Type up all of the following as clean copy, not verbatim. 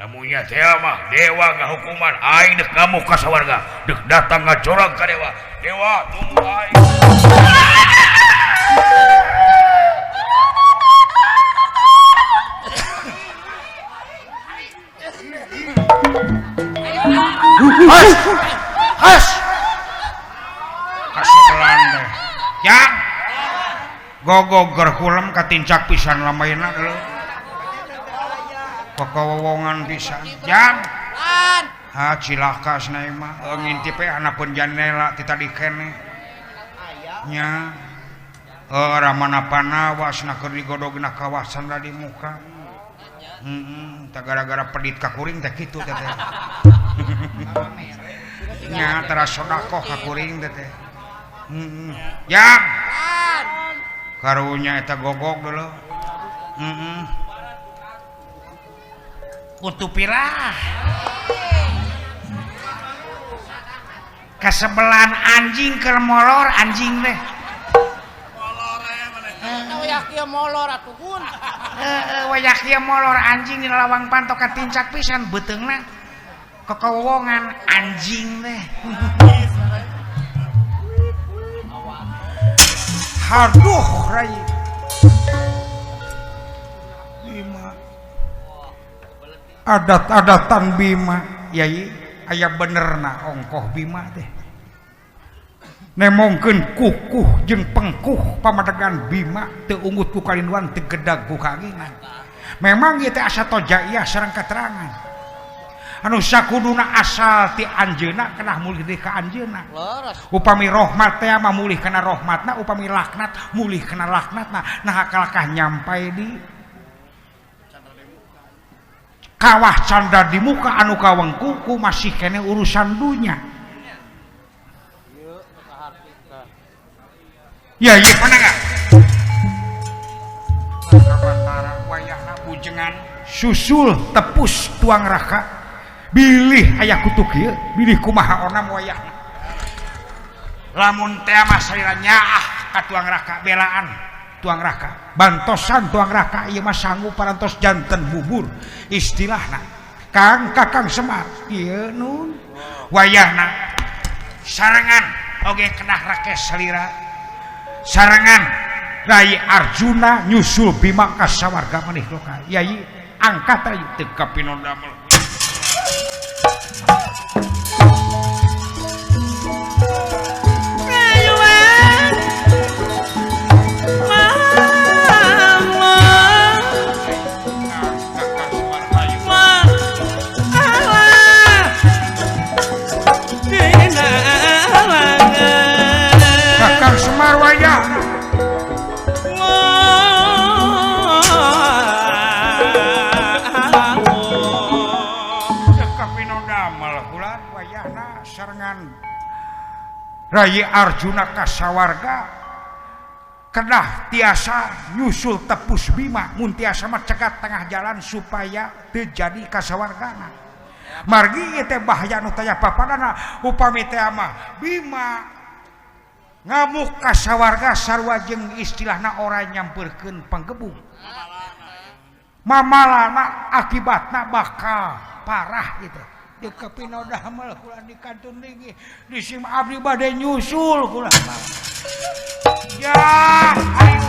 Lamunnya teh mah dewa ngahukuman aing deuk ngamuk ka sawarga, deuk datang ngajorag ka dewa. Dewa tunggu aing. Has! Has! Kasebelan teh. Jang. Gogog gerhulem katincak pisan lamaina deuleu. Kakawowongan pisan. Jang. Ha cilaka cenah mah. Ngintip we hanapun jandela ti tadi keneh. Nya. Ramana panawas na keur digodogna kawasan da di muka. Heeh, tah gara-gara pedit ka kuring teh kitu teh. Nya tara sodakoh ka kuring teh teh. Heeh. Jang. Karunya eta gogog deuleu. Heeh. Kutu pirah. Kasebelan anjing keur molor anjing teh. Wayah kieu molor atuh gun. Heeh, wayah kieu molor anjing dina lawang panto katincak pisan beuteungna. Kakawowongan anjing teh. Haduh rai. Bima. Adat-adatan Bima, yai aya benerna ongkoh Bima teh. Nemongkeun kukuh jeung pengkuh pamadegan Bima teu unggut ku kalinduan teu gedag ku kaanginan. Memang ieu teh asa tojaiyah sareng keterangan. Anu sakuduna asal ti anjeunna kenah mulih deui ka anjeunna. Upami rahmat teh mah mulih kana rahmatna, upami laknat mulih kana laknatna. Nah kalakah nyampai di kawah candra di muka anu kawengku ku masih kene urusan dunya. Ya ieu mana enggak? Kabatara wayahna bujengan susul tepus tuang raka bilih aya kutuk ieu bilih kumaha onam wayahna. Lamun teh mah salira nyaah ka tuang raka belaan tuang raka bantosan tuang raka ieu mah sanggup parantos janten bubur istilahna Kang Kakang Semar ieu nun wayahna sarengan oge kenah rakes salira sarengan Rai Arjuna nyusul Bima ka sawarga manih loka yai angkat rai teu kapinondamel. Kakang Semar wayahna Rai Arjuna kasawarga kedah tiasa nyusul tepus Bima mun tiasa mah cegat tengah jalan supaya teu jadi kasawargana. Margi ieu teh bahaya nu taya papadana upami teh mah Bima ngamuk kasawarga sarua jeung istilahna ora nyampeurkeun panggebung. Mamalana akibatna bakal parah gitu. Di kapinodamel kula di kantun lagi di sim abdi bade nyusul kula. Ya ayo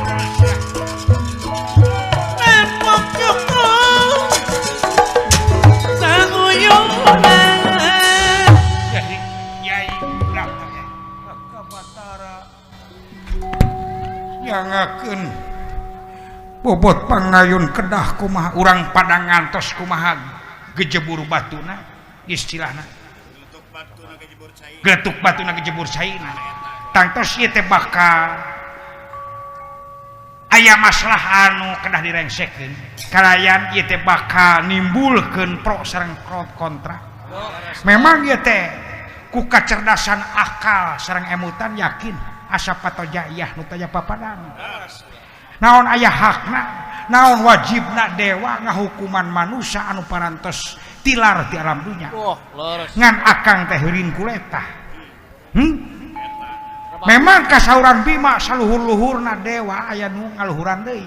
Nempok cukup sauyuna. Yai yai ulah teh Batara nyangakeun bobot pangayun kedah kumaha urang pada ngantos kumaha gejebur batuna istilahna geletuk batuna gejebur caina tangtos ieu teh bakal aya masalah anu kedah direngsekeun kalayan ieu teh bakal nimbulkeun pro sareng kontra. Memang ieu teh ku kacerdasan akal sareng emutan yakin asa patojaiyah nu taya papadana. Naon aya hakna naon wajibna dewa ngahukuman manusia anu parantos tilar di alam dunya. Ngan akang teh heurin kuleta. Memang kasauran Bima saluhur-luhurna dewa aya nu ngaluhuran deui.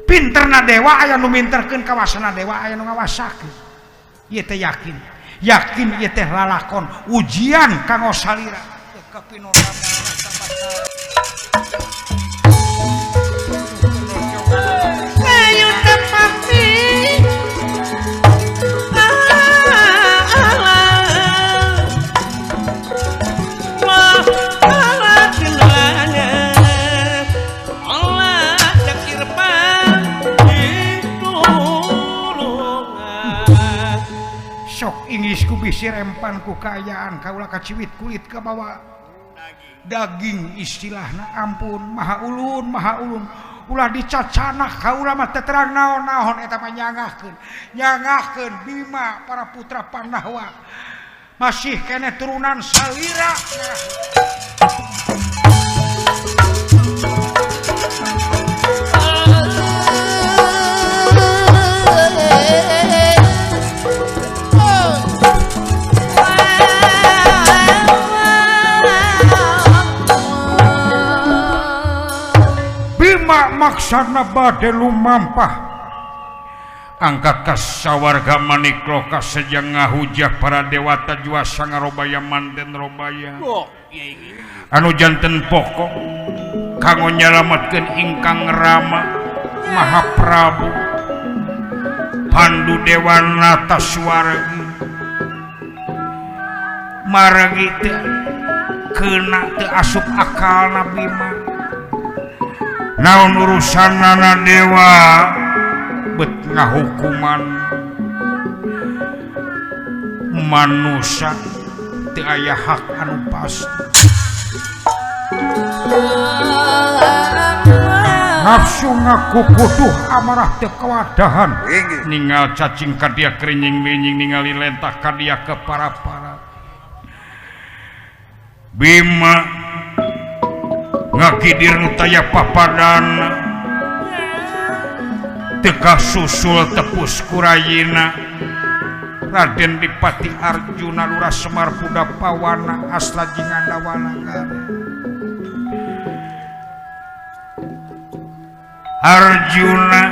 Pinterna dewa aya nu minterkeun kawasana dewa aya nu ngawasakeun. Ieu teh yakin. Yakin ieu teh lalakon ujian kanggo salira. Sok Inggris ku bisi rempan ku kaayaan kaula kaciwit kulit ka bawa daging istilahna ampun maha ulun ulah dicacanak kaula mah teu terang naon-naon eta mah nyangahkeun nyangahkeun Bima para putra Pandawa masih keneh turunan salira. Bima maksana bade lumampah angkat ka sawarga manikloka sejang ngahujah para dewata jua sangarobaya manten robaya anu janten pokok kanggo nyalametkeun ingkang Rama Mahaprabu Pandu Dewanata swargi margi teu keuna teu asup akalna Bima naon urusanana dewa bet ngahukuman manusia teu aya hak anu pasti nafsu ngakukuduh amarah teu kawadahan ningal cacing ka dia kerinying-rinying ningali lentah ka dia ke para-para Bima ngakidir nu taya papadana teu kasusul tepus kurayina Raden Dipati Arjuna Lurah Semar Puda Pawana Asla Jinganda Walangara Arjuna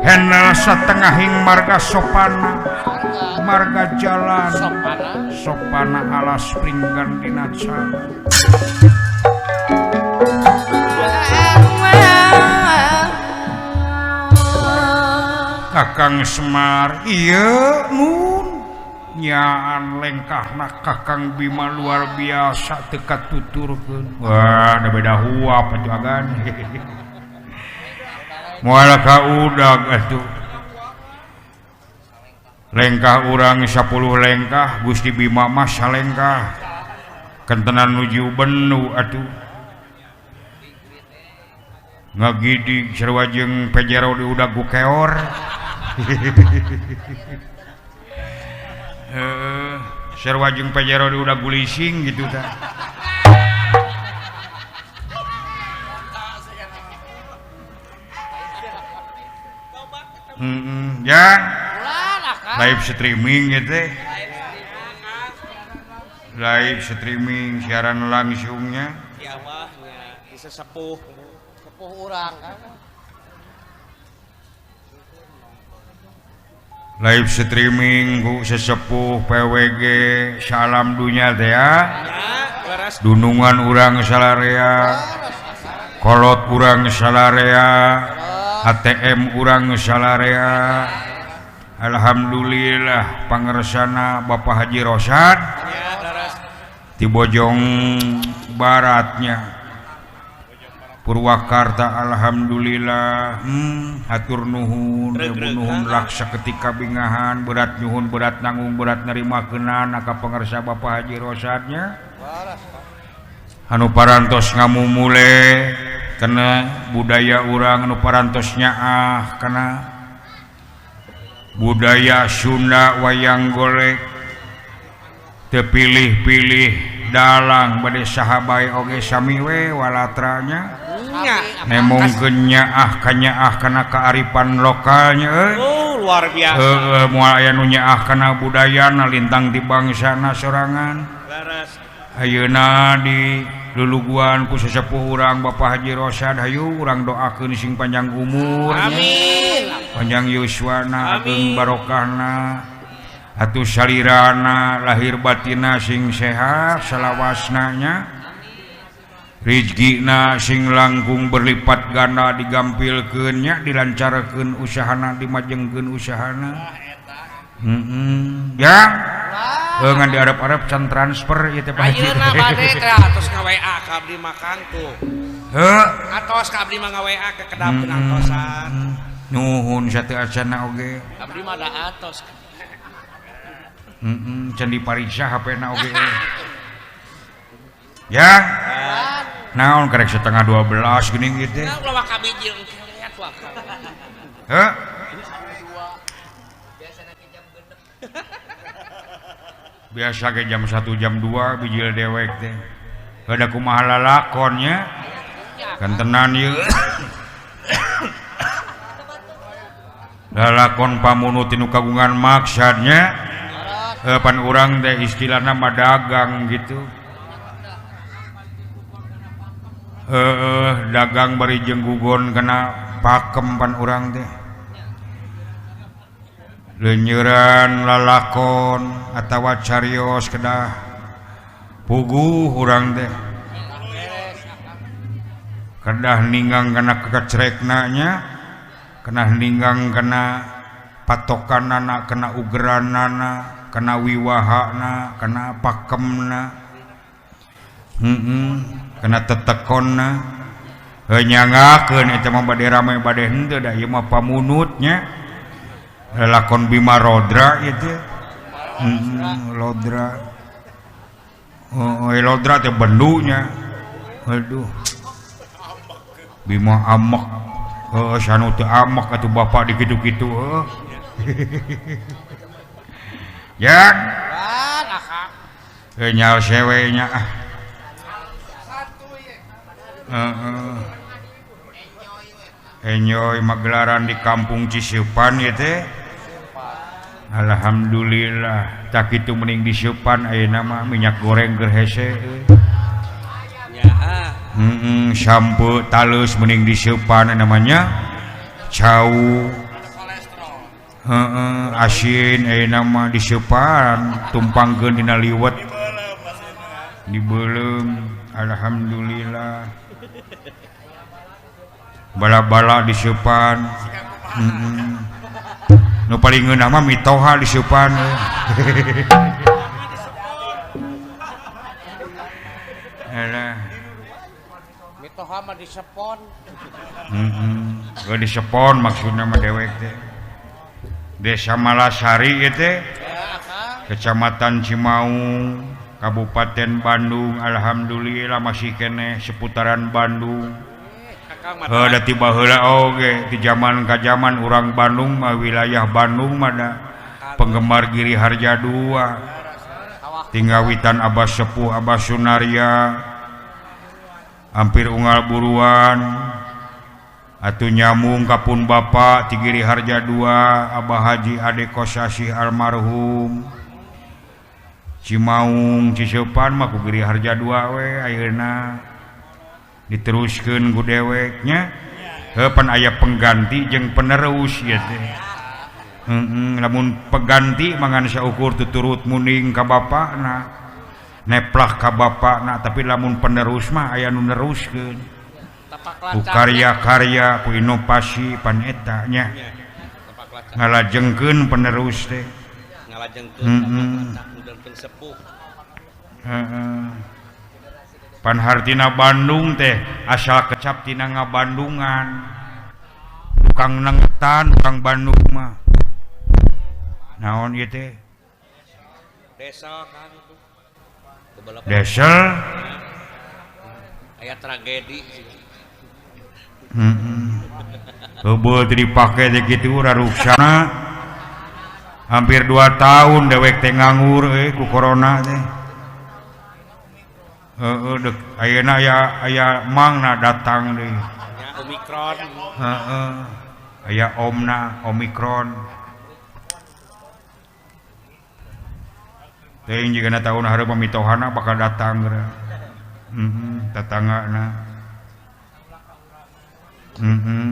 henel satengahing marga sopana marga jalan sopana alas pringgan dina cala. Kakang Semar ieu mun nyaan lengkahna Kakang Bima luar biasa teu katuturkeun. Wah, da beda huap atuh agan. Moal ka udag atuh. Lengkah urang 10 lengkah, Gusti Bima mah salengkah. Kentenan nuju benu atuh. Ngagidig sarua jeung pejero di udag ku keor. Sarua jeung pejero di udag gulising gitu tah. Ya. Live streaming gitu. Live streaming siaran langsungnya. Ya mah bisa sepuh. Sepuh urang kan. Live streaming ku sesepuh PWG salam dunya teh ya. Dunungan urang salarea, kolot urang salarea, ATM urang salarea. Alhamdulillah pangersana Bapak Haji Rosad di Bojong Baratnya Purwakarta. Alhamdulillah hatur nuhun nuhun laksa ketika bingahan berat nyuhun berat nanggung berat nerima keunan ka pangersa Bapak Haji Rosadnya anu parantos ngamumule kana budaya urang anu parantos nyaah kana budaya Sunda wayang golek teu pilih-pilih dalang bade saha bae oge sami we walatranya nemongkeun nyaah kanyaah kana kaarifan lokalnya euy. Oh, luar biasa. Heueuh moal aya nu nyaah kana budayana lintang di bangsana sorangan. Leres. Ayeuna di luluguan ku sesepuh urang Bapak Haji Rosad hayu urang doakeun sing panjang umur. Amin. Panjang yuswana ageung barokahna atuh salirana lahir batina sing sehat salawasna nya. Rizkina sing langkung berlipat ganda digampilkeun nya dilancarkeun usahana dimajengkeun usahana. Ya. Ngan di Arab-Arab can transfer ieu teh Pak Haji. Ayeuna bade teh atos ka WA ka abdi mah Kang tuh. Heuh, atos ka abdi mah nga-WA ke kedap antosan. Nuhun sateu acana oge. Abdi mah da atos. Can dipariksa HP-na oge. Ya. Naon karek 11:30 geuning ieu teh. Nah, ulah ka bijil engke wah. Heuh. Biasa ke jam 1 jam 2 bijil dewek teh. Kada kumaha lalakonnya. Kantenan ieu. Lalakon pamunut tinu kagungan maksadnya. Pan urang teh istilahna mah dagang gitu. Dagang bari jeung gugon kana pakem pan urang teh. Lenyeuran lalakon atawa carios kedah puguh urang teh kedah ninggang kana kekecrekna nya kedah ninggang kana patokanana kana ugeranana kana wiwahana kana pakemna kana tetekonna heuh nyangakeun eta mah bade rame bade henteu da ieu mah pamunutnya lakon Bima Rodra itu Lodra oh, Lodra teh bendunya aduh Bima amek sanu teu amek atuh bapak dikitu-kitu ya nyal sewe nya ah enjoy magelaran di kampung Ciseupan ieu teh. Alhamdulillah tak itu mending disieupan ayeuna mah minyak goreng keur hese sampo talus mending disieupan namanya cau asin ayeuna mah disieupan tumpangkeun dina liwet dibeuleum alhamdulillah bala-bala disieupan nu paling ngeunah mah mitoha disieupan. Alah mitoha mah disepon. Heeh, disepon maksudna mah dewek teh. Desa Malasari ieu teh. Kecamatan Cimaung, Kabupaten Bandung. Alhamdulillah masih keneh seputaran Bandung. Da ti baheula oge di zaman ka zaman urang Bandung mah wilayah Bandung mah da penggemar Giri Harja 2 tinggawitan Abah Sepuh Abah Sunarya hampir unggal buruan atuh nyamung ka pun bapak ti Giri Harja 2 Abah Haji Ade Kosasih almarhum Cimaung Ciseupan mah ku Giri Harja 2 we ayeuna diteruskeun ku deweknya heuh pan aya pengganti jeung penerus ieu teh. Lamun pengganti mangan saukur tuturut muning ka bapakna neplak ka bapakna tapi lamun penerus mah aya nu neruskeun ku karya-karya ku inovasi pan eta nya ngalajengkeun penerus teh ngalajengkeun sepuh. Pan hartina Bandung teh asal kecap tina ngabandungan tukang nengetan tukang Bandung mah naon ieu teh desa kan desel aya tragedi heubeul teu dipake teh kitu raruksana hampir 2 tahun dewek teh nganggur euy ku corona teh. Heeh deuk ayeuna aya aya mangna datang deui nya Omikron. Heeh aya omna Omikron. Teuing jigana taun hareup pamitohana bakal datang geura. Tetanggana.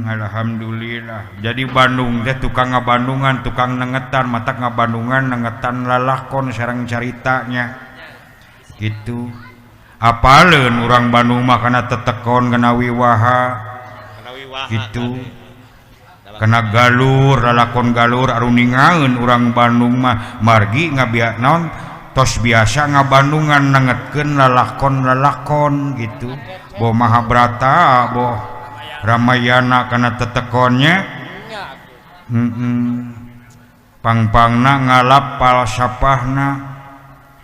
Alhamdulillah. Jadi Bandung teh tukang ngabandungan, tukang nengetan, matak ngabandungan nengetan lalakon sareng caritanya. Gitu. Apaleun urang Bandung mah kana tetekon kana wiwaha. Gitu. Kana galur, lalakon galur aruningaeun urang Bandung mah margi ngabia naon tos biasa ngabandungan nengetkeun lalakon-lalakon gitu. Boh Mahabharata, boh Ramayana kana tetekonnya. Pangpangna ngalap falsafahna.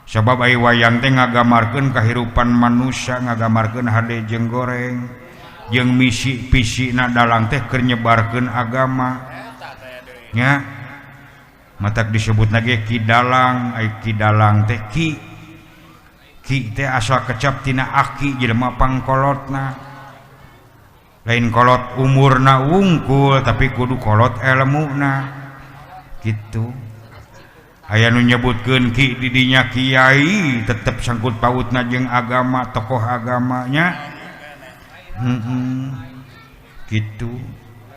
Sabab ai wayang teh ngagamarkeun kahirupan manusia, ngagamarkeun hade jeung goreng, jeung misi pisina dalang teh keur nyebarkeun agama. Nya matak disebutna ge ki dalang, ai ki dalang teh ki ki teh asal kecap tina aki jelema pangkolotna. Lain kolot umurna wungkul tapi kudu kolot elmuna gitu. Aya nu nyebutkeun ki di dinya kiai tetep sangkut pautna jeung agama, tokoh agamanya. Gitu.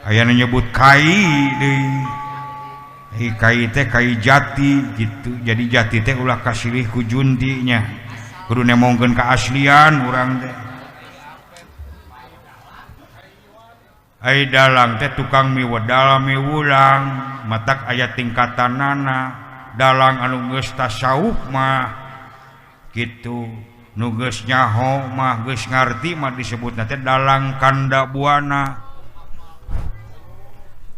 Aya nu nyebut kai deui. Kai teh kai jati gitu. Jadi jati teh ulah kasilih ku juntinya. Kudu nemongkeun kaaslian urang teh. Ai dalang teh tukang miwedal miwulang, matak aya tingkatanana. Dalang anu geus tasawuf mah gitu, nu geus nyaho mah geus ngarti mah disebutna teh dalang kanda buana.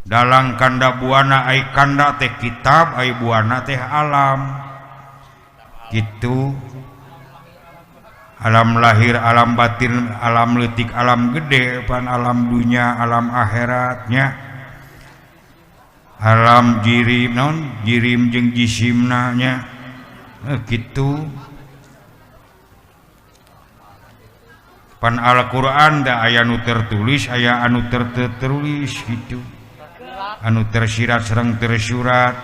Dalang kanda buana, ai kanda teh kitab, ai buana teh alam gitu. Alam lahir, alam batin, alam leutik, alam gede, pan alam dunya, alam akhiratnya, alam jirim non jirim jeung jisimna nya gitu. Pan Al-Qur'an da aya nu tertulis, aya anu tertulis gitu, anu tersirat sareng tersurat.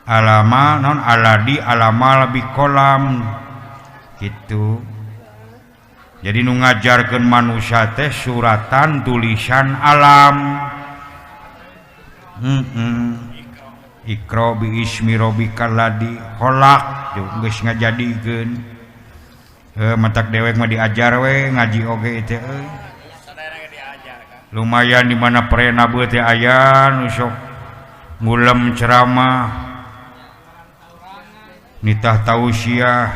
Alama non aladi alama lebih kolam gitu. Jadi nu ngajarkeun manusia teh suratan tulisan alam. Iqra bi ismi rabbikal ladzi khalaq geus ngajadikeun. Matak dewek mah diajar we ngaji oge teh euy. Lumayan di mana prena beuh teh aya nu sok ngulem ceramah nitah tausiah.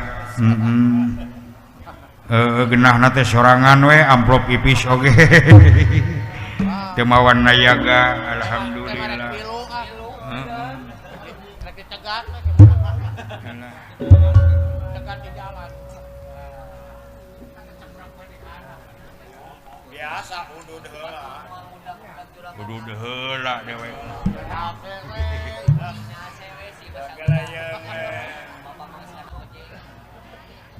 Genahna teh sorangan we amplop ipis oge. Teu mawan nayaga alhamdulillah. Biasa udud heula. Udud heula dewek.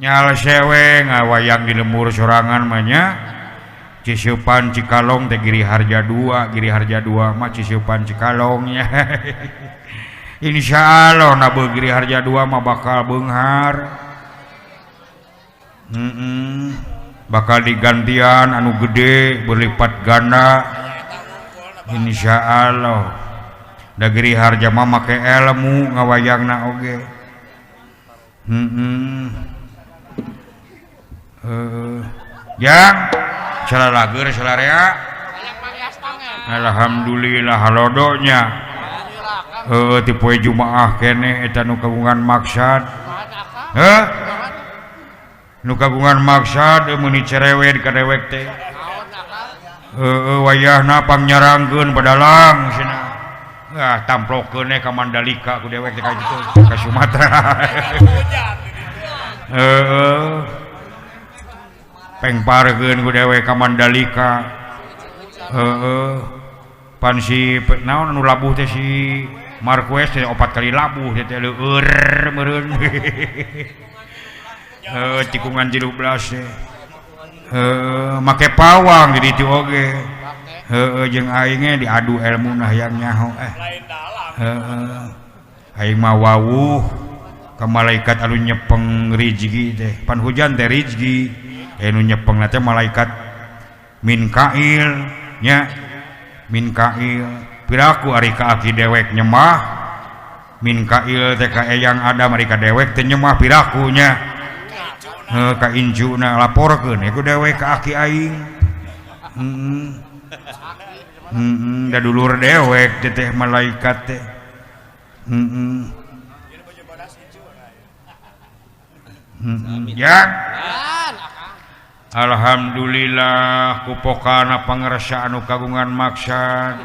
Nyala sewe ngawayang di lembur sorangan mah nya. Ciseupan Cikalong teh Giri Harja 2, Giri Harja 2 mah Ciseupan Cikalong nya. Insyaallah na beuh Giri Harja 2 mah bakal beunghar. Bakal digantian anu gede berlipat ganda. Insyaallah. Da Giri Harja mah make ilmu ngawayangna oge. Yang salalageur salarea. Alhamdulillah halodonya. Ti poe Jumaah keneh eta nu kagungan maksad. Heuh? Nu kagungan maksad meuni cerewet ka dewek teh. Heuh wayahna pangnyarangeun badalang cenah. Ah tamplokeun we ka Mandalika ku dewek teh ka ditu ka Sumatera. Heuh. Pengparkeun ku dewek ka Mandalika. Heeh. Pan si naon anu labuh teh si Marquez teh 4 kali labuh teh leueur meureun. Heuh tikungan 13 teh. Heuh make pawang di ditu oge. Heuh jeung aing ge diadu elmuna hayang nyaho eh. Heeh. Aing mah wawuh ka malaikat anu nyepeng rizki teh. Pan hujan teh rizki. Anu nyepeng teh malaikat Minkail nya. Minkail piraku ari ka aki dewek nyemah. Minkail teh ka eyang Adam ari ka dewek teh nyemah piraku nya. Heuh ka incuna laporkeun ku dewek ka aki aing. Heeh. Da dulur dewek teh malaikat teh. Ya. Alhamdulillah kupokana pangersa anu kagungan maksad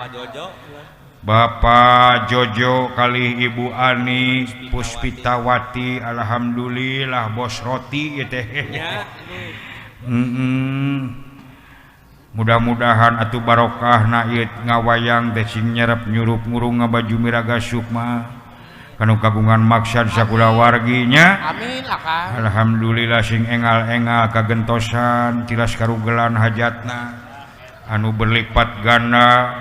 Bapak Jojo kali Ibu Ani Puspitawati alhamdulillah bos roti ieu teh. Mudah-mudahan atuh barokahna ieu ngawayang teh sing nyerep nyurup ngurung ngabaju miraga sukma kanu kagungan maksad sakulawarginya. Amin akang. Alhamdulillah sing engal-engal kagentosan tilas karugelan hajatna anu berlipat ganda.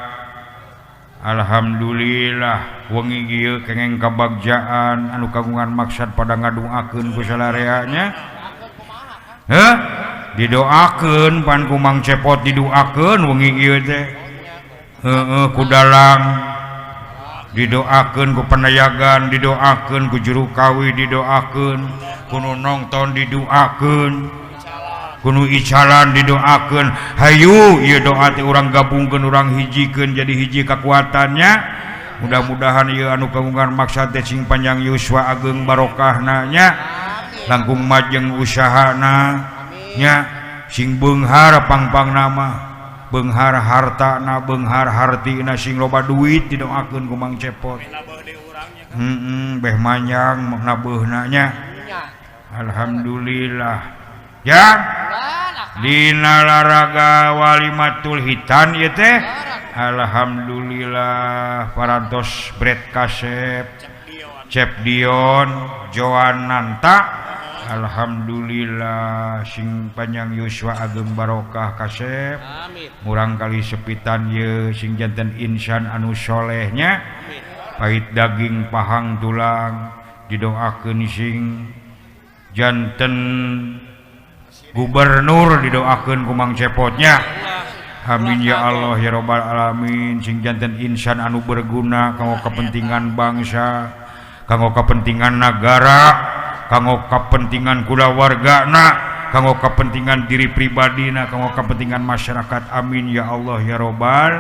Alhamdulillah wengi ieu kengeng kabagjaan anu kagungan maksad pada ngaduakeun ku salareanya. Heuh didoakeun pan ku Mang Cepot didoakeun wengi ieu teh. Heueuh ku dalang didoakeun ku penayagan, didoakeun ku juru kawi, didoakeun ku nu nongton, didoakeun ku nu icalan, didoakeun. Hayu ieu doa teh urang gabungkeun, urang hijikeun jadi hiji kakuatannya. Mudah-mudahan ieu anu kagungan maksad teh sing panjang yuswa ageng barokahna nya, langkung majeng usahana nya, sing beunghar pangpangna mah, beunghar hartana, beunghar hartina, sing loba duit didoakeun ku Mang Cepot. Beh manjang nabeuhna nya. Alhamdulillah. Ya. Dina laraga walimatul hitan ieu teh. Alhamdulillah parantos Bret Kasep, Cep Dion, Joan Nanta. Alhamdulillah sing panjang yuswa ageng barokah kasep. Murang kali sepitan ye sing janten insan anu solehnya. Pahit daging pahang tulang didoakeun sing janten gubernur didoakeun ku Mang Cepotnya. Amin ya Allah ya robbal alamin. Sing janten insan anu berguna kanggo kepentingan bangsa, kanggo kepentingan nagara, kanggo kepentingan kulawargana, kanggo kepentingan diri pribadina, kanggo kepentingan masyarakat. Amin ya Allah ya robbal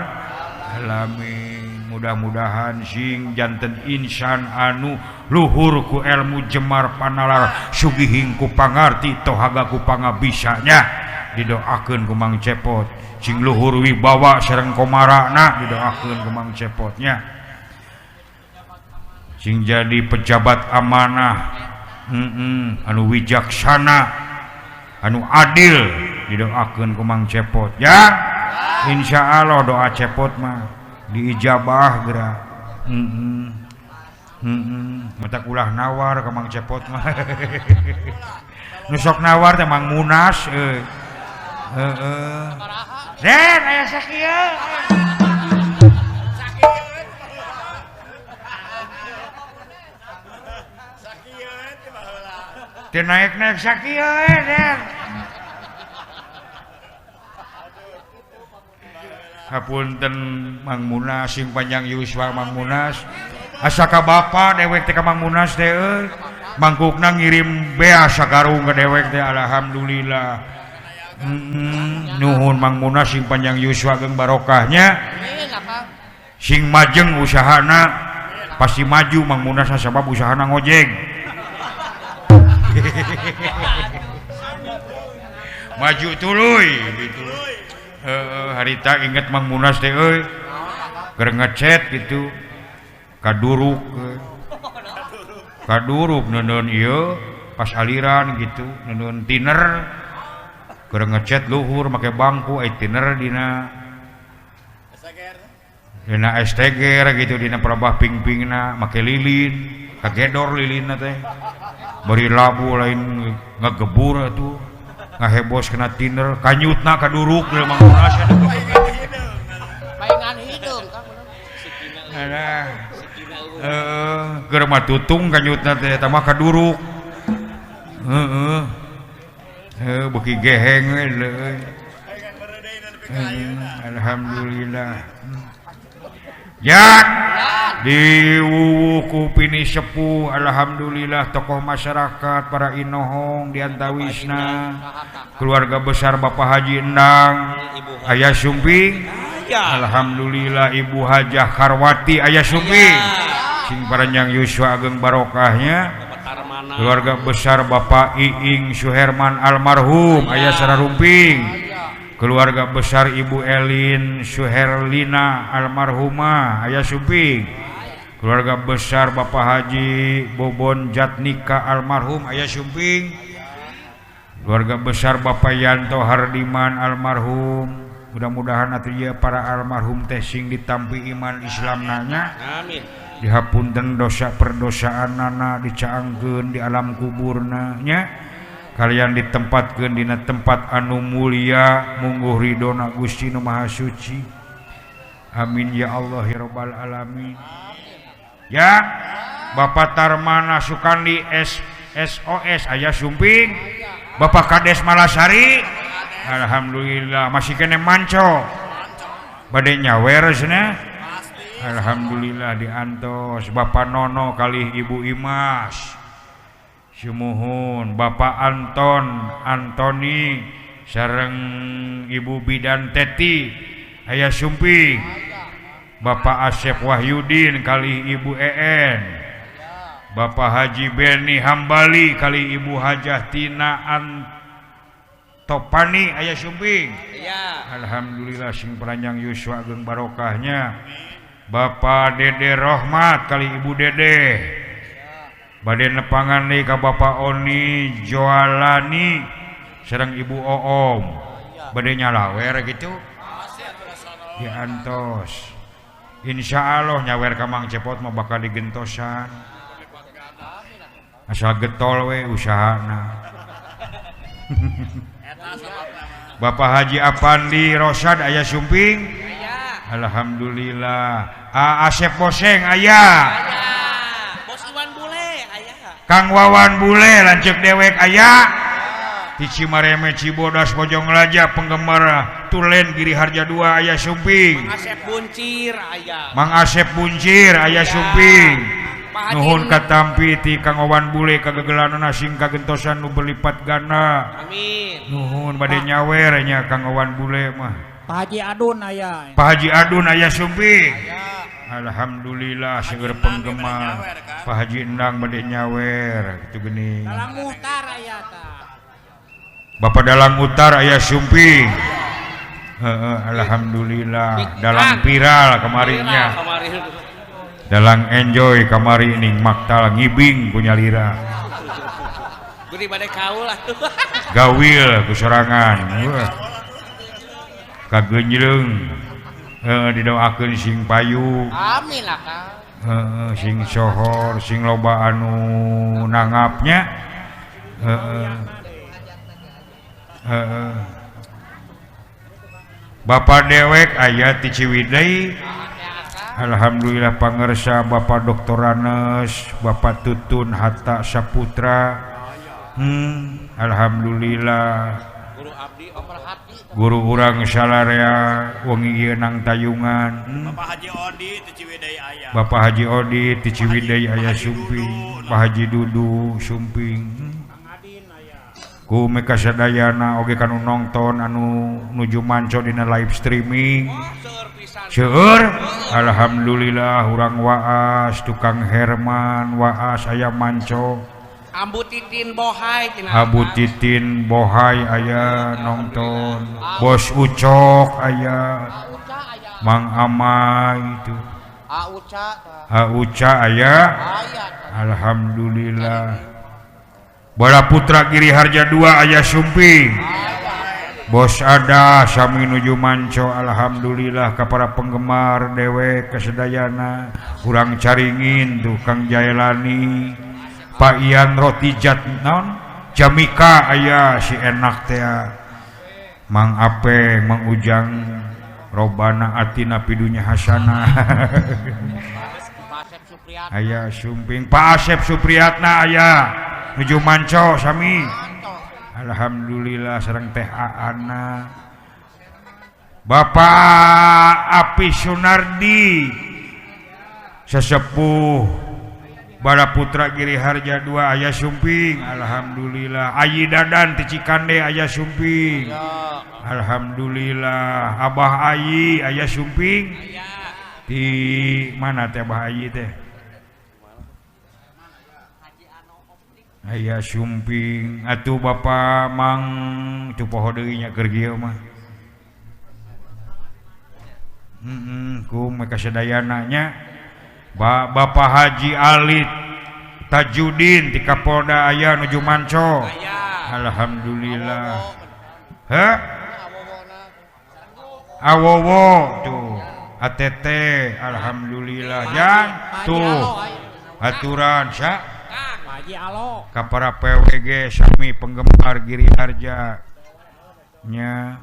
alamin. Mudah-mudahan sing janten insan anu luhur ku ilmu jemar panalar, sugihing ku pangarti, tohaga ku pangabisanya. Didoakeun ku Mang Cepot sing luhur wibawa sareng komarana, didoakeun ku Mang Cepotnya sing jadi pejabat amanah, anu wijaksana, anu adil, didoakeun ku Mang Cepot ya. Insya Allah doa Cepot mah diijabah geura. Mata ulah nawar ka Mang Cepot mah. Nu sok nawar teh Mang Munas euy. Heeh. Den aya sakieu. Teu naek-naek sakieu Den. Hapunten Mang Munas sing panjang yuswa Mang Munas. Asa ka bapa dewek teh ka Mang Munas teh euy. Mangkukna ngirim bea sagarung ka dewek teh alhamdulillah. Nuhun Mang Munas sing panjang yuswa ageng barokahnya. Sing majeng usahana pasti maju Mang Munas sabab usahana ngojek. Maju tuluy gitu. Harita inget Mang Munas teh euy. Keur ngecet gitu. Kaduruk. Kaduruk neundeun ieu pas aliran gitu, neundeun tiner. Keur ngecet luhur make bangku ai tiner dina dina STG gitu, dina perabah ping-pingna make lilin, kagedor lilinna teh. Bari labu lain ngagebur atuh. Ngahebos kena tiner, kanyutna kaduruk deui Mang Munas. Paingan hidung Kang. Alah. Heeh, keur mah tutung kanjutna teh eta mah kaduruk. Heeh. Heuh beuki geheng we leuy. Alhamdulillah. Ya diwuwu ku pini sepuh alhamdulillah tokoh masyarakat para inohong diantawisna keluarga besar Bapak Haji Endang aya Sumping alhamdulillah Ibu Hajah Karwati aya Sumping sing paranjang yuswa ageng barokahnya keluarga besar Bapak Iing Suherman almarhum aya Sararumping keluarga besar Ibu Elin Suherlina almarhumah aya Sumping keluarga besar Bapak Haji Bobon Jatnika almarhum aya Sumping keluarga besar Bapak Yanto Hardiman almarhum mudah-mudahan atuh ieu para almarhum teh sing ditampi iman Islamna nya amin dihapunten dosa perdosaanana dicaangkeun di alam kuburna nya kalian ditempatkeun dina tempat anu mulia mungguh ridona Gusti Nu Maha Suci amin ya Allah ya rabbal alamin ya Bapak Tarmana Sukandi SOS aya Sumping Bapak Kades Malasari alhamdulillah masih kene manco bade nyawer cenah alhamdulillah diantos Bapak Nono kalih Ibu Imas sumuhun Bapak Anton Antoni sareng Ibu Bidan Teti aya Sumping Bapak Asep Wahyudin kali Ibu EN Bapak Haji Beni Hambali kali Ibu Hajah Tina Antopani aya Sumping alhamdulillah sing paranjang yuswa ageng barokahnya Bapak Dede Rohmat kali Ibu Dede bade nepangan deui ka Bapak Oni Joalani sareng Ibu Oom bade nyalawer gitu diantos insya Allah nyawer ka Mang Cepot mah bakal digentosan asal getol we usahana Bapak Haji Apandi Rosad aya Sumping alhamdulillah Asep Boseng aya Kang Wawan Bule lanceuk dewek aya di Cimareme Cibodas Bojong Raja penggemar Tulen Giri Harja 2 aya Sumping Mang Asep Buncir aya Mang Asep Buncir aya Sumping nuhun katampi ti Kang Wawan Bule kagegelanana sing kagentosan nu berlipat ganda amin nuhun bade nyawer nya Kang Wawan Bule mah Pak Haji Adun aya Pak Haji Adun aya Sumping alhamdulillah seueur penggemar Pak Haji Endang bade nyawer kitu geuning Dalang Muhtar aya tah Bapak Dalang Muhtar aya Sumping heeh alhamdulillah dalang viral kamarinya dalang enjoy kamari ning maktal ngibing ku nyalira geuning bade kaul atuh gawil ku sorangan kagenjleung didoakeun sing payu amin lah Kang heeh sing sohor sing loba anu nangapnya heeh heeh Bapak dewek aya ti Ciwidey alhamdulillah pangersa Bapak Dr. Ranes Bapak Tutun Hatta Saputra alhamdulillah guru urang salarea wengi ieu nang tayungan Bapak Haji Odi ti Ciwidey aya Bapak Haji Odi ti Ciwidey aya Sumping Pak Haji Dudu Sumping ku meka sadayana oge kanu nongton anu nuju manco dina live streaming seueur alhamdulillah urang waas tukang Herman waas aya manco Ambu Titin Bohai tina Abu Titin Bohai aya nonton Bos Ucok aya Mang Amai itu Uca aya alhamdulillah Bala Putra Giri Harja 2 aya Sumping Bos ada sami nuju manco alhamdulillah ka para penggemar dewek kesedayana urang caringin tuh Kang Jaelani Pak Ian roti jat non Jamika aya si enak teh Mang Apeng Mang Ujang Robbana atina fid dunya hasanah. Aya sumping Pak Asep Supriyatna aya nuju manco sami. Alhamdulillah sareng teh Aana. Bapak Api Sunardi sesepuh Bala Putra Giri Harja 2 aya sumping. Alhamdulillah. Ayi Dadan ti Cikande aya sumping. Alhamdulillah. Abah Ayi aya sumping. Di mana teh Abah Ayi teh? Aya sumping. Atuh Bapak Mang teu poho deui nya keur kieu mah. Ku mereka sadayana nya. Bapak Haji Alit Tajudin di Kapolda aya nuju manco. Alhamdulillah. Heh? Awowo tuh ATT alhamdulillah jang tuh aturan sa ka para PWG sami penggemar Giri Harja nya.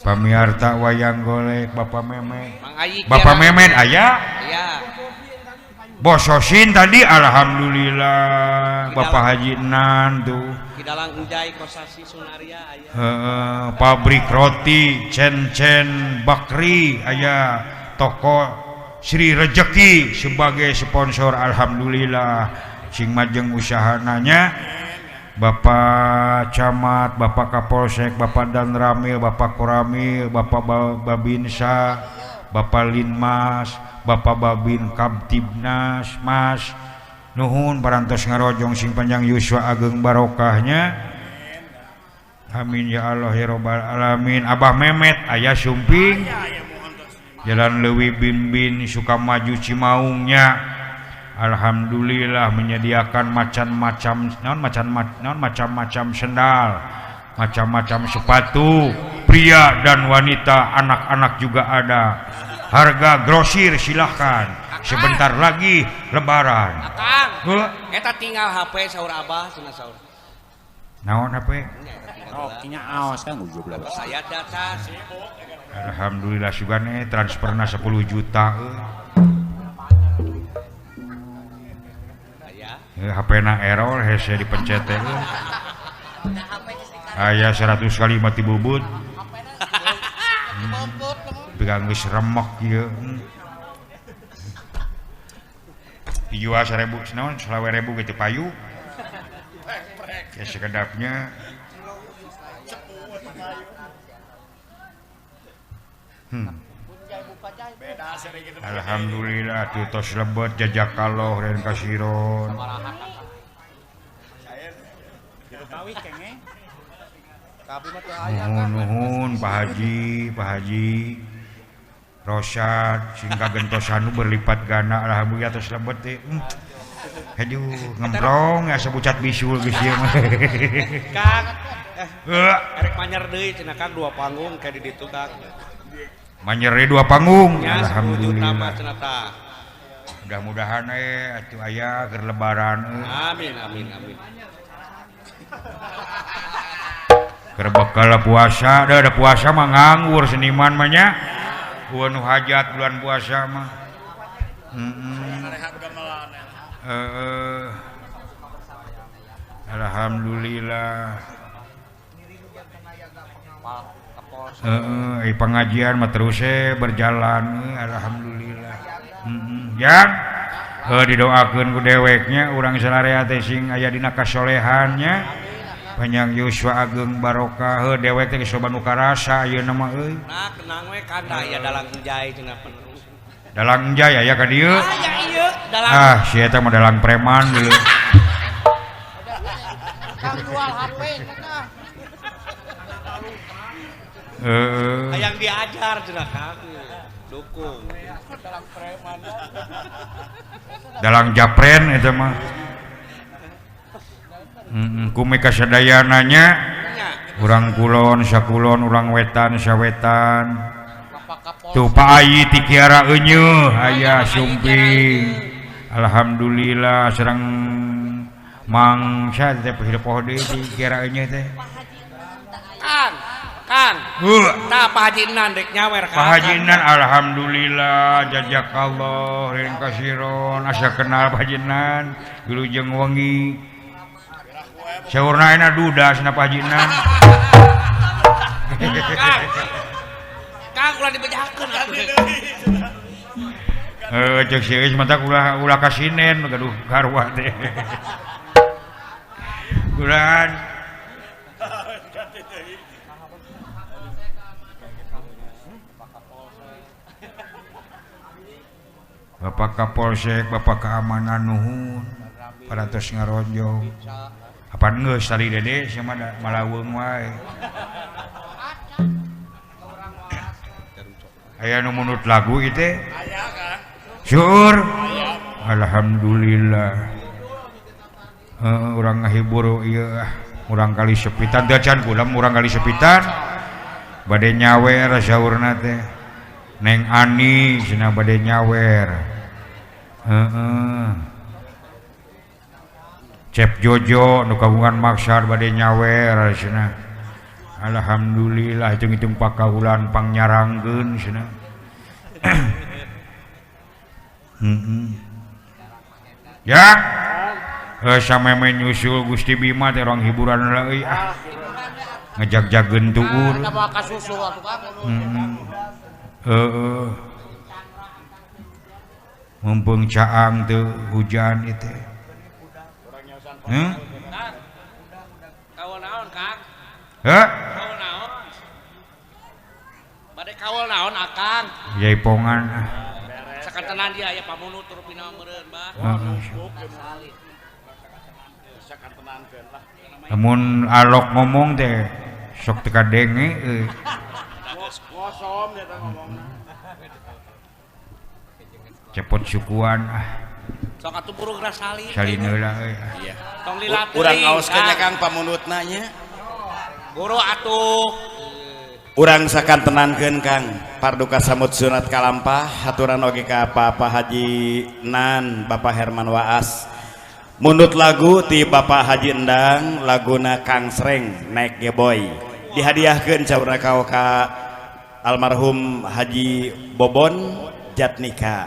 Pamiarta wayang golek Bapak Memet. Bapak Memet aya? Bososin tadi alhamdulillah. Bapak Haji Nan tuh. Pabrik roti Cen Cen Bakri aya, toko Sri Rejeki sebagai sponsor alhamdulillah. Sing majeng usahananya Bapak Camat, Bapak Kapolsek, Bapak Danramil, Bapak Koramil, Bapak Babinsa, Bapak Linmas, Bapak Babin Kamtibnas, Mas nuhun parantos ngarojong sing panjang yuswa ageng barokahnya. Amin ya Allah ya robbal alamin. Abah Memet aya sumping Jalan Leuwi Binbin Sukamaju Cimaungnya. Alhamdulillah menyediakan macam-macam naon macam-macam sendal, macam-macam sepatu, pria dan wanita, anak-anak juga ada. Harga grosir silahkan. Sebentar lagi lebaran. Akang, eta tinggal HP saur abah cenah saur. Naon HP? Rokinya aos kan saya data. Alhamdulillah sugane transferna 10 juta. HP na error hese dipencet teh. Aya 100 kali mati bubut. Pegang geus remek ieu. Dijual 1000 naon 20.000 gitu payu. Ya sekedapnya. Alhamdulillah tuh tos lebet jajak kaloh dan kasiron. Nuhun nuhun Pak Haji, Pak Haji Rosad sing kagentosan berlipat ganda alhamdulillah tos lebet teh. Aduh ngembrong asa bucat bisul geus ieu mah. Kang, erek manyer deui cenah Kang 2 panggung ka di ditu Kang. Manyere 2 panggung ya, alhamdulillah. Mudah-mudahan atuh aya keur lebaran. Amin amin amin. Keur bekal puasa, da puasa mah nganggur seniman mah nya. Eueuh nu hajat bulan puasa mah. Alhamdulillah. Pengajian mah terus berjalan alhamdulillah. Yang didoakeun ku deweknya urang sararea teh sing aya dina kasolehannya. Panjang yuswa ageng barokah heuh dewek teh geus loba nu karasa ayeuna mah euy. Nah kenang we kanda aya dalang enjay cenah penerus. Dalang enjay aya ka dieu? Aya ieu dalang. Ah si eta mah dalang preman dulu. Kang jual HP cenah. Hayang diajar cenah Kang. Dukung. Dalang japren eta mah. Kumika sadayananya urang kulon sakulon urang wetan sawetan. Tuh Pak Ayi ti Kiara Euneuh aya sumping. Alhamdulillah sareng mangsa teh poho deui di Kiara Euneuh teh. Kang. Kang. Tah Pak Haji Nan rek nyawer Kang. Pak Haji Nan alhamdulillah jazakallah rin kasiron asa kenal Pak Haji Nan wilujeng wengi. Saurna ayeuna duda cenah Pak Haji Nan. Kang. Kang ulah dibejakeun atuh. Heuh ceuk si Eus mah ulah ulah kasinen gaduh garwa teh. Kurahan. Bapak Kapolsek, Bapak Keamanan nuhun, parantos ngaronjong. Apan geus tadi Dede sia mah malaweung wae. Aya nu munut lagu ieu teh? Aya, Kang. Syukur. Alhamdulillah. Urang ngahibur ieu ah, urang kali sepitan teh can kula urang kali sepitan. Bade nyawer saurna teh. Neng Ani cenah bade nyawer. Heeh. Cep Jojo nu kagungan maksar bade nyawer cenah. Alhamdulillah hitung-hitung pakaulan pangnyarangeun cenah. Heeh. Ya. Sameme nyusul Gusti Bima teh orang hiburan euy ah. Ngejag-jageun tuur. Heeh. Mumpung caang teu hujan ieu teh. Heuh? Kawal naon, Kang? Heuh? Kawal naon? Bade kawal naon Akang? Jaipongan ah. Sakantenan dia aya pamunut rupina meureun, Bah. Lamun alok ngomong teh sok teu kadenge euy. Ngosom eta ngomongna. Cepot sukuan ah. Sok atuh buru geura salin. Salin heula euy. Iya. Tong lila teuing. Urang ngaoskeun nya Kang pamunutna nya. Guru atuh. Urang sakantenankeun Kang Parduka Samud Sunat Kalampah haturan oge ka Bapak Haji Nan, Bapak Herman Waas. Mundut lagu ti Bapak Haji Endang laguna Kang Sreng Naik Geboy. Dihadiahkeun saurna ka almarhum Haji Bobon Jatnika.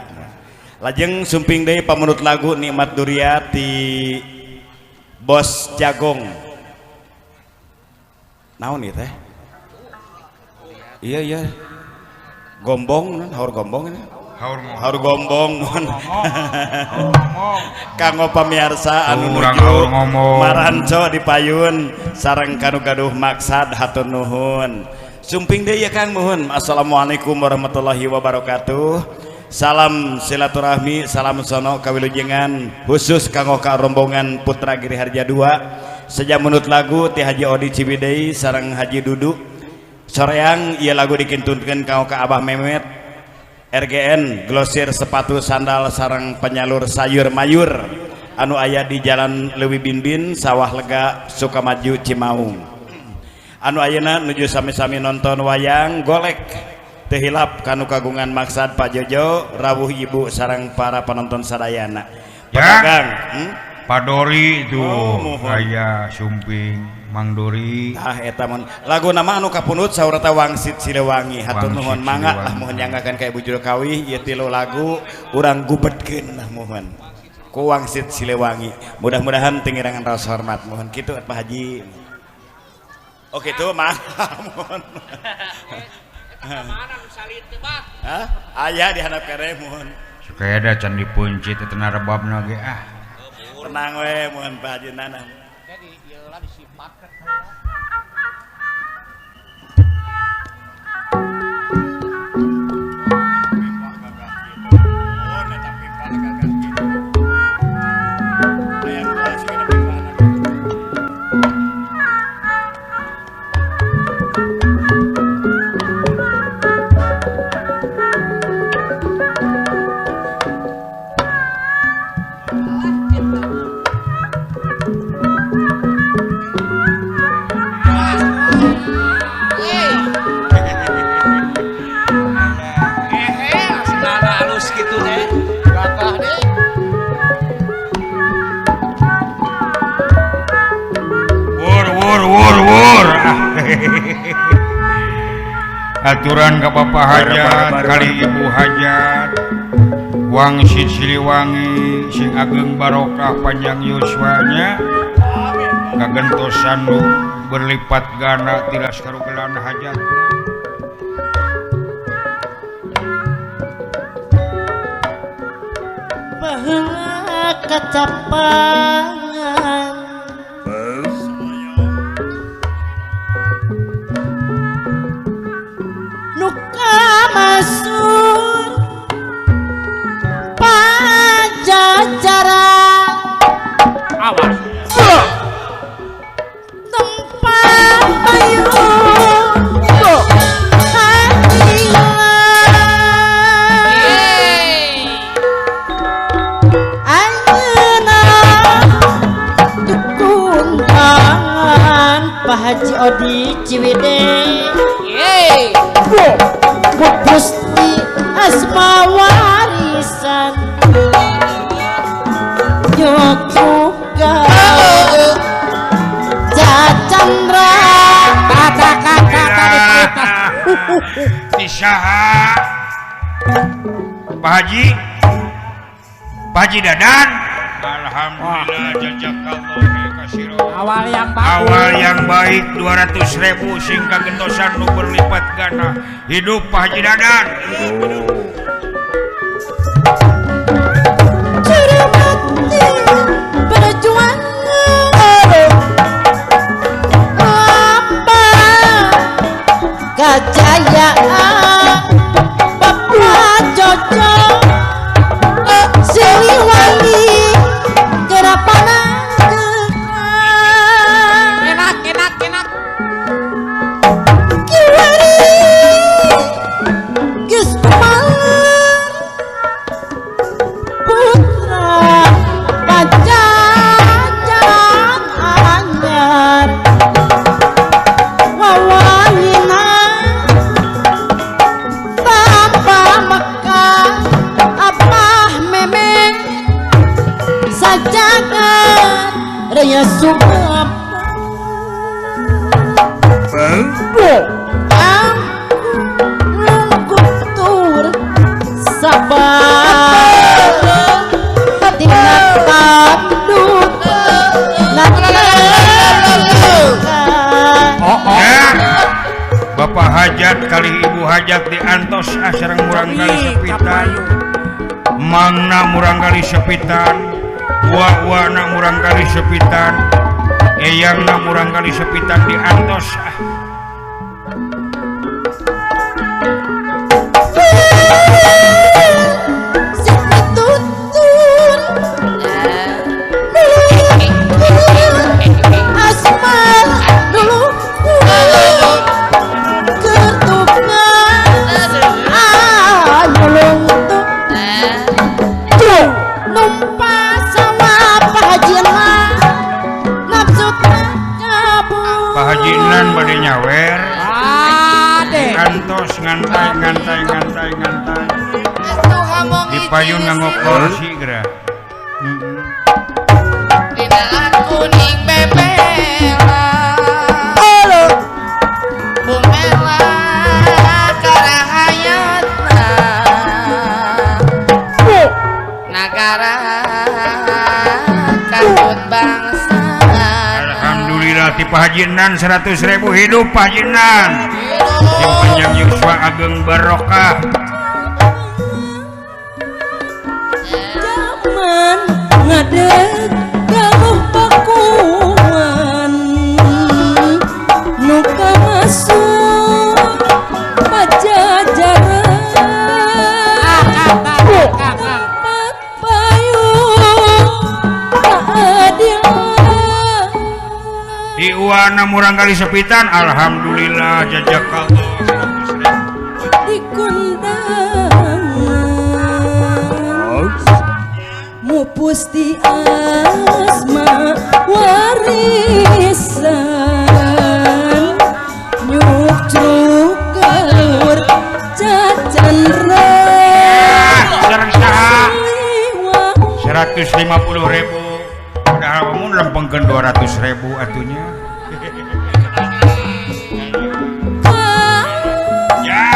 Lajeng sumping deui pamunut lagu Nikmat Duria ti Bos Jagong. Naon ieu teh? Iya iya. Gombong, haur gombong ini. Haur gombong mun. Kanggo pamiarsa anu nuju maranco di payun sareng kanu gaduh maksad hatur nuhun. Sumping deui ya Kang muhun. Assalamualaikum warahmatullahi wabarakatuh. Salam silaturahmi, salam sono kawilujengan khusus kanggo ka rombongan Putra Giri Harja 2. Sejak menut lagu ti Haji Odi Ciwidey sareng Haji Dudu. Soreang ieu lagu dikintunkeun kanggo ka Abah Memet RGN glosir sepatu sandal sareng penyalur sayur mayur anu aya di Jalan Leuwi Binbin Sawah Lega Sukamaju Cimaung. Anu ayeuna nuju sami-sami nonton wayang golek teu hilap kanu kagungan maksad Pak Jojo rawuh ibu sareng para penonton sadayana. Pedagang, Pak Dori itu aya sumping Mang Dori. Tah eta mun lagu nama anu kapunut saurata Wangsit Siliwangi. Hatur nuhun mangga lah muhun nyanggakeun ka Ibu Juru Kawih ieu tilu lagu urang gubedkeun lah muhun. Ku Wangsit Siliwangi. Mudah-mudahan teu ngirangan raos hormat muhun kitu Pak Haji. Oh kitu mah muhun. Mana nu salin teh, Bah? Hah? Aya di handap kere muhun. Supaya da can dipuncit teh rebabna ge ah. Tenang we muhun Pak Haji Nanang. Jadi ieu lah disipat. Thank you. Aturan ka Bapak Hajat kali Ibu Hajat Wangsit Siliwangi sing ageng barokah panjang yuswanya kagentosan nu berlipat ganda tilas karugelan hajat. Baheula kacapangan nu kamasuk Pajajaran awas tempat payung ayeuna dikundangan Pak Haji Odi Ciwidey Gusti Asma warisan Yoga Chandra Tisaha Pak Haji Pak Haji Dadan. Alhamdulillah jazakallahu khairan. Awal yang baik, awal yang baik 200.000 sing kagentosan nu berlipat ganda. Hidup Pak Haji Dadan. Kejayaan Bapak Jojo Siliwangi kerapanan enak enak enak kiwari geus kumaler putra Pajajaran anyar wawahina Raya Sumap Lungkutur sabar tina tanduk Bapak Hajat kali Ibu Hajat diantos sareng murang kali sepitan mangna murang kali sepitan wa-wana murang kali sepitan eyangna murang kali sepitan diantos ah. Nyawer kantos ngantai ngantai ngantai ngantai di payun nganggo kursi geura dina kuning bebela bumela karahayatna nagara katut bangsa. Alhamdulillah ti Pak Haji Nan 100.000 hidup Pak Haji Nan. Yang panjang yuswa ageng barokah. Zaman ngadeg galuh pakuan nu kamasuk Pajajaran tempat payung keadilan di uana murang kali sepitan. Alhamdulillah jazakallah dikundangan mupusti asma warisan nyuk galur cacanra sareng saha 150.000 padahal mun lempengkeun 200.000 atunya. Ya.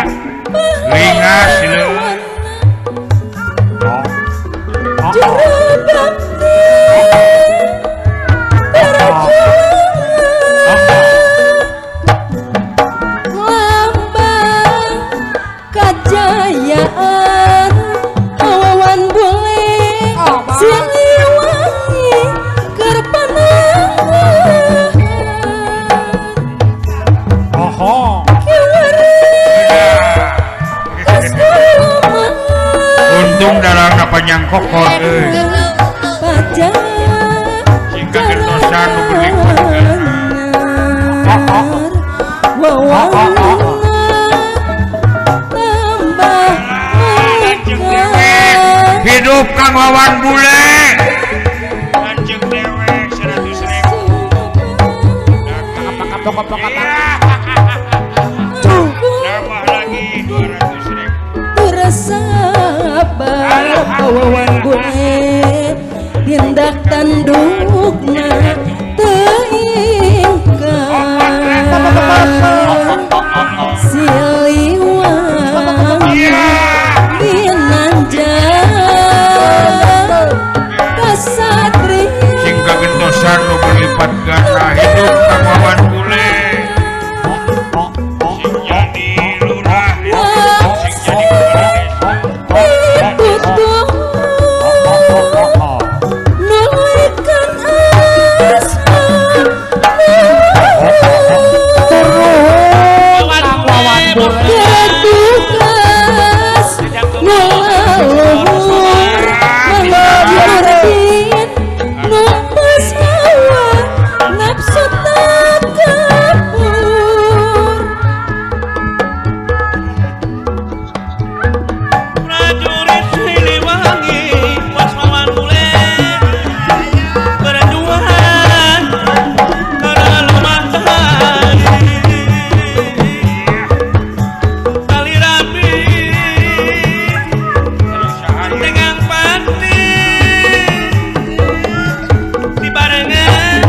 Untung dalang panjang kokon euy. Sing kagentosan nu berlipat hidup Kang Wawan Bule. Lanjut dewek 100.000. Tambah lagi 200.000. Sabar Wawan Bule tindak tandukna teu ingkar Siliwangi binanjar kasatria sing kagentosan nu berlipat ganda hidup Kang Wawan Bule. Sing jadi lurah, sing jadi kepala desa. Pitutuh nuluykeun asma Ketugas nulaluhur mangjurdin numpas hawa nafsu takabur. Prajurit Siliwangi Bos Wawan Bule berjuang karena lemah tali rapi dengan pati dibarengan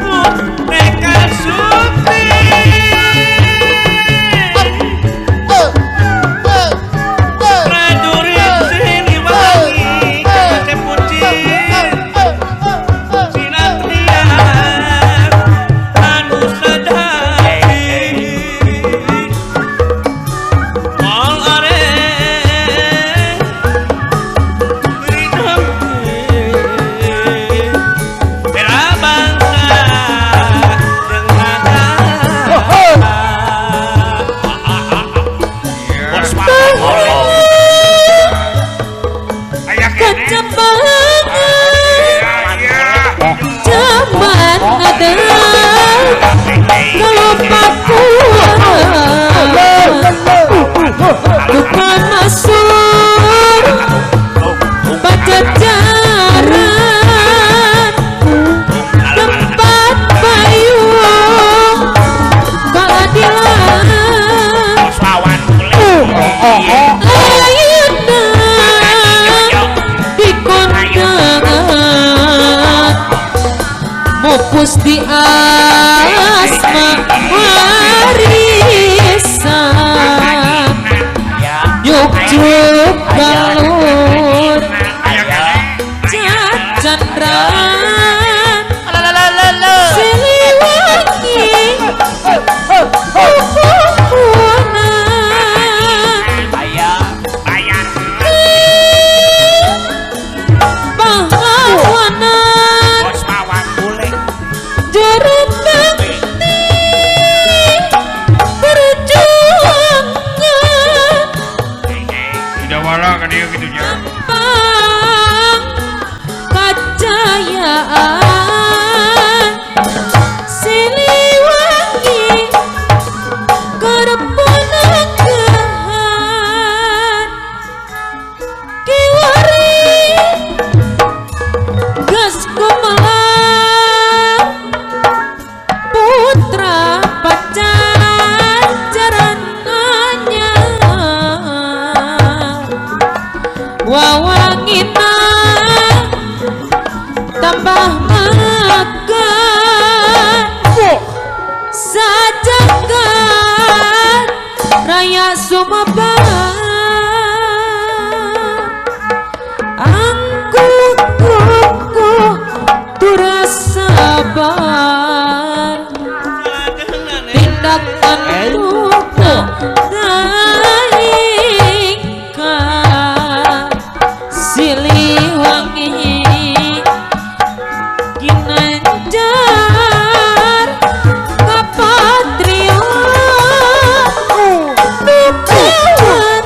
ku Neka Suti. Prajurit Siliwangi Kasep Kucing Sinatria anu sadari All are Bela bangsa jeung nagara. Bos Wawan. Aya keneh. Kecapangan Ya, zaman ada lupa kuat lupa masuk Pajajaran tempat payung keadilan Bos Wawan Bule. Ayeuna dikondangan mupus di asma warisan yuk galur aya keneh. cacandran Siliwangi kukuhuna Bayar. pahlawanan Bos Wawan Bule. juru bakti perjuangan Tidak wala ka dieu kitu nya. Pang kajayaan Siliwangi kerepunangan Kiwari gas gumelang putra Pajajaran anyar wawangina tambah makan sajagat raya Sumabang angkuh kukuh turasabar tindak tanduk daingkar Siliwangi ginanjar kapatriot nu kawentar.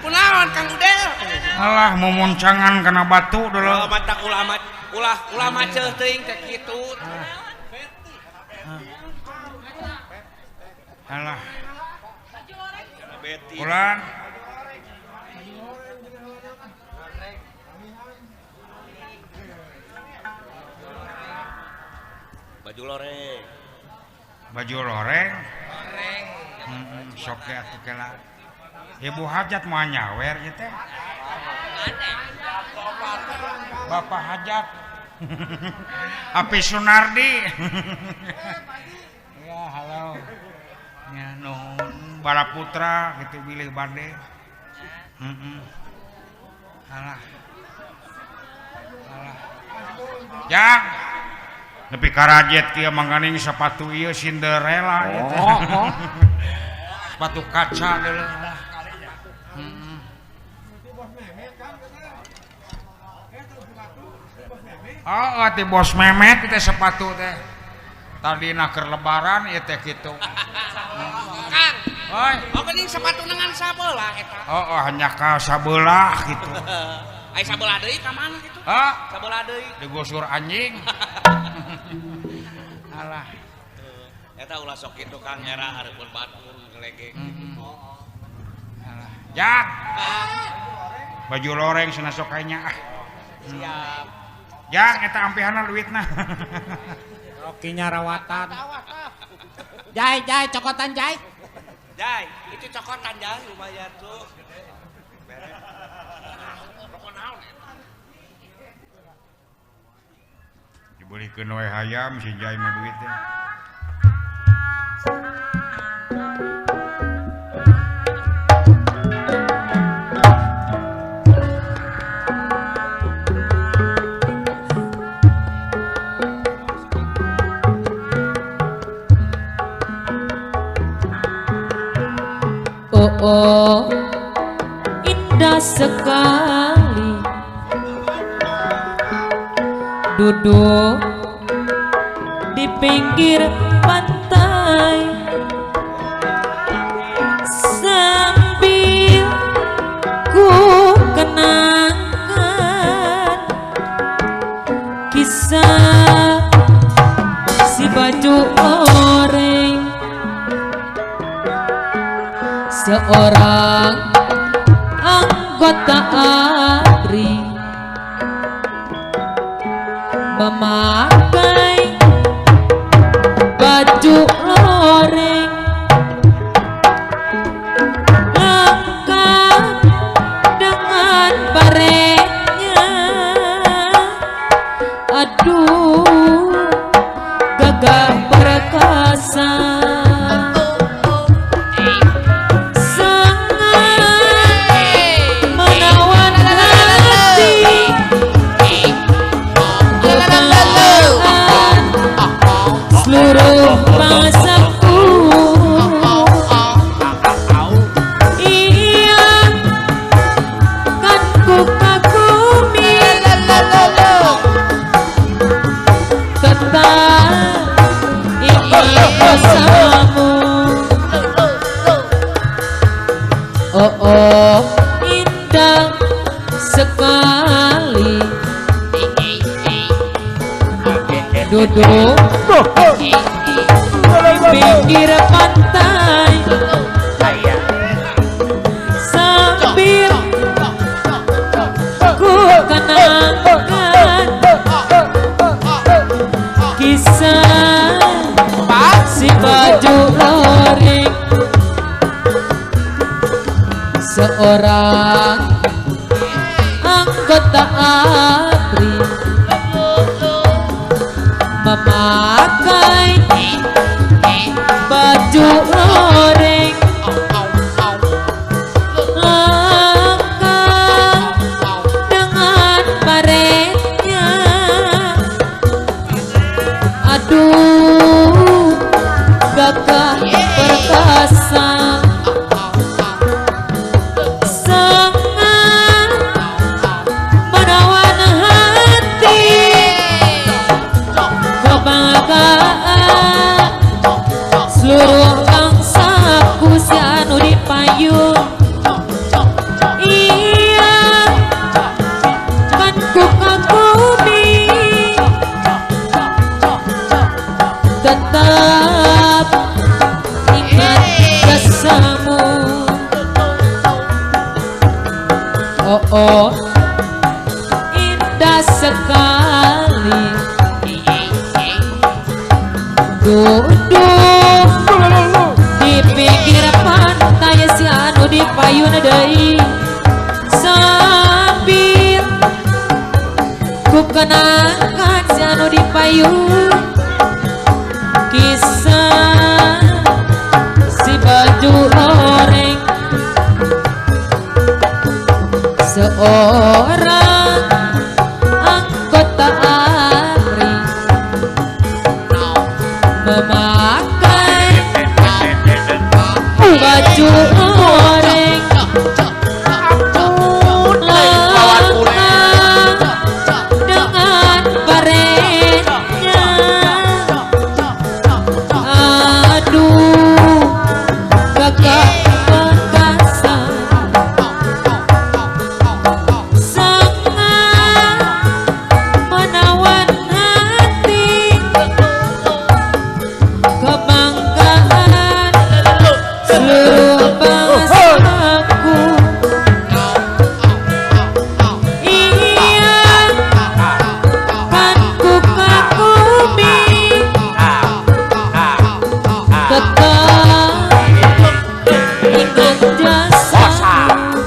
Kunaon Kang Udel? Alah mumuncangan kana batu dulu. Oh, matak ulah ulah ulah maceuh teuing teh kitu. Alah. Ulang. Baju loreng. Baju loreng. Loreng. Sok ge atuh kela. Ibu hajat moal nyawer ieu teh. Bapak hajat. Api Sunardi. Ya halo. Ya nuhun Balaputra gitu bilih bade. Heeh. Alah. Alah. Jang. Nepi karajet kieu mangkaning sepatu ieu Cinderella gitu. Oh, oh. Sepatu kaca deuleu lah. Heeh. Oh, ti bos Memet teh sepatu teh. Tadina keur lebaran ieu teh kitu. Kang, oi. Oh geuning sepatu nengan sabelah eta. Oh, oh hanya ka sabelah gitu. Ai sabelah deui ka mana kitu? Hah? Sabelah deui. Digosur anjing. Alah. Eta ulah sok kitu Kang era hareupeun batur ngelegek gitu. Alah. Jang. Baju loreng cenah sok kayaknya ah. Siap. Jang eta ampihana duitna. Rokinya rawatan. Jai, jai, cokotan jai. Jai, itu cokotan jai lumayan tuh. Dibelikeun we hayam si Jai mah duit teh. Oh, oh, indah sekali duduk di pinggir pantai sambil ku kenangkan kisah si baju oreng. Seorang anggota ABRI memakai baju loreng lengkap dengan baretnya. Aduh, gagah perkasa. Seluruh bangsaku, iya kan ku kagumi, tetap ingin bersamamu. Oh, oh, indah sekali duduk di pinggir pantai sambil ku kenangkan kisah si baju loreng. Seorang anggota ABRI memakai baju loreng lengkap dengan baretnya. Aduh, gagah perkasa, sangat menawan hati. Kebanggaan Oh oh, indah sekali. Duduk di pinggir pantai si anu di payun deui, sambil ku kenangkan si anu di payun kisah si baju oreng. Seorang anggota ABRI memakai baju oreng, lengkap dengan baretnya. Aduh, gagah perkasa, sangat menawan hati, kebanggaan seluruh bangsaku. Iya, kan ku kagumi, tetap ingat jasamu.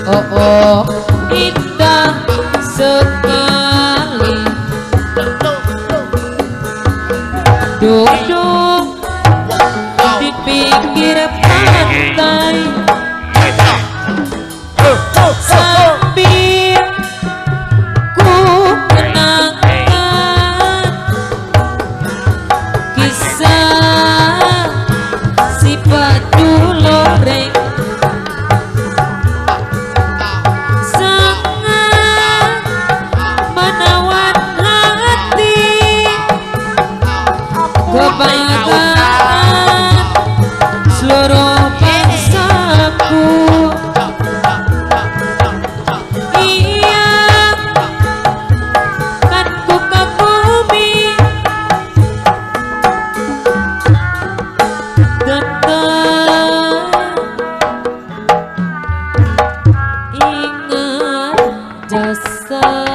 Oh oh, indah sekali. Duduk di pinggir pantai sambil ku kenangkan kisah si baju loreng. Sangat menawan hati, kebanggaan seluruh bangsaku. Iya, kan ku kagumi, tetap ingat jasa.